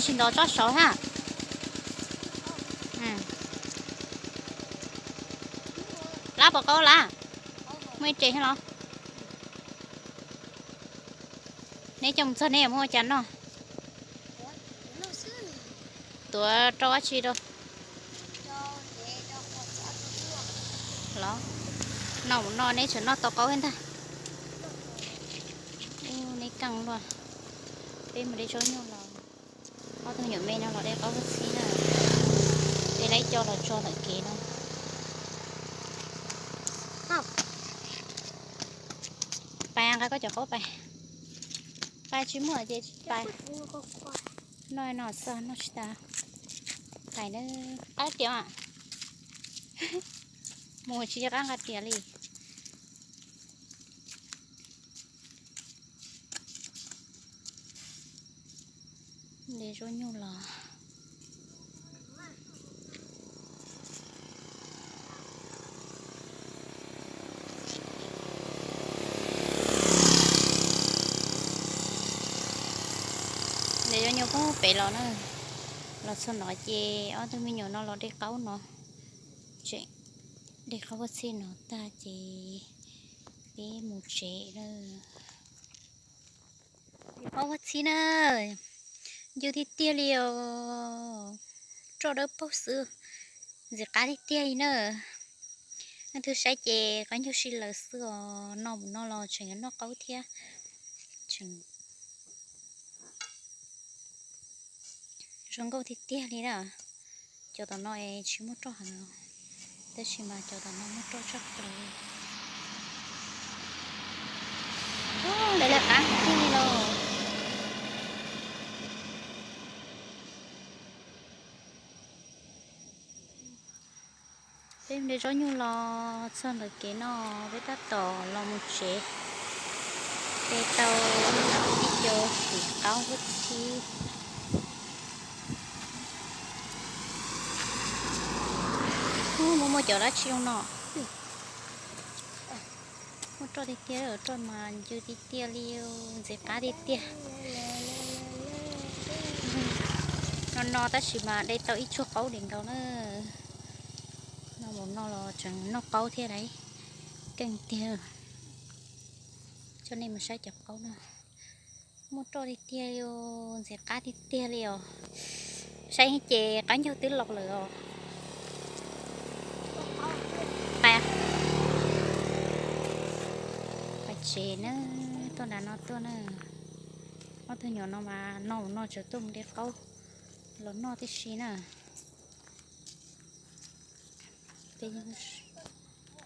Tsis nto tsob saud ha. Lab puas qaub lab? Muaj ib re los? Neb coj mus txog neb yuav muab ua cas noj? Tuav rau dab tsi rau? Los, noj mus no neb tseem noj tau qaub thiab ntag. Neb keej luaj. Peb mus de zaub nyuj los. Ob tug nyuam me no los de qaub ua txhib na. De lawv cov los tso ntawm kev no. Pais nqa koj cov qaub pais. Pais tsis muaj ces pais. Noj no xwb noj tsis tas. Pais na. Qab tias mus tsis qab nqa tias li. De zaub nyuj los. De zaub nyuj poob pem los na. Los txog no ces ob tug me nyuam no los de qaub no. Tseem de qaub ua txhib no tag ces peb mus tsev lawm. Qaub ua txhib na, ncw tiag tiag li os. Roj dawb paug xwb, ntxim qab tiag tiag li na. Leej twg saib ces qab ncug si lawm xwb os, noj mus no los tseem yuav noj qaub thiab. Tseem zoo nkauj tiag tiag li na. Cov tom no es tsis muaj roj heev, tab sis mas cov tom no muaj roj tshaj plaws. Lawv lawv qab tiag li los. Peb de zaub nyuj los txog ntawm kev no, peb tab tom los mus tsev. De tau ib co tim qaub ua txhib. Muaj muaj cov dab tsi zoo no. Muaj roj tiag tiag, roj mas ncw tiag tiag li, ntxim qab tiag tiag. No no tab sis mas de tau ib tsuag qaub li nkaus na. Noj mus no los tseem noj qaub thiab lauj. Keej tiag. Coj nej mus saib cov qaub no. Muaj roj tiag tiag li, ntxim qab tiag tiag li os. Saib ces qab ncug twb los lawm os. Pais, pais tsev na, tuaj nram no tuaj na. Ob tug nyuam no mas noj mus no tseem tuaj mus de qaub los noj tib si na. Peb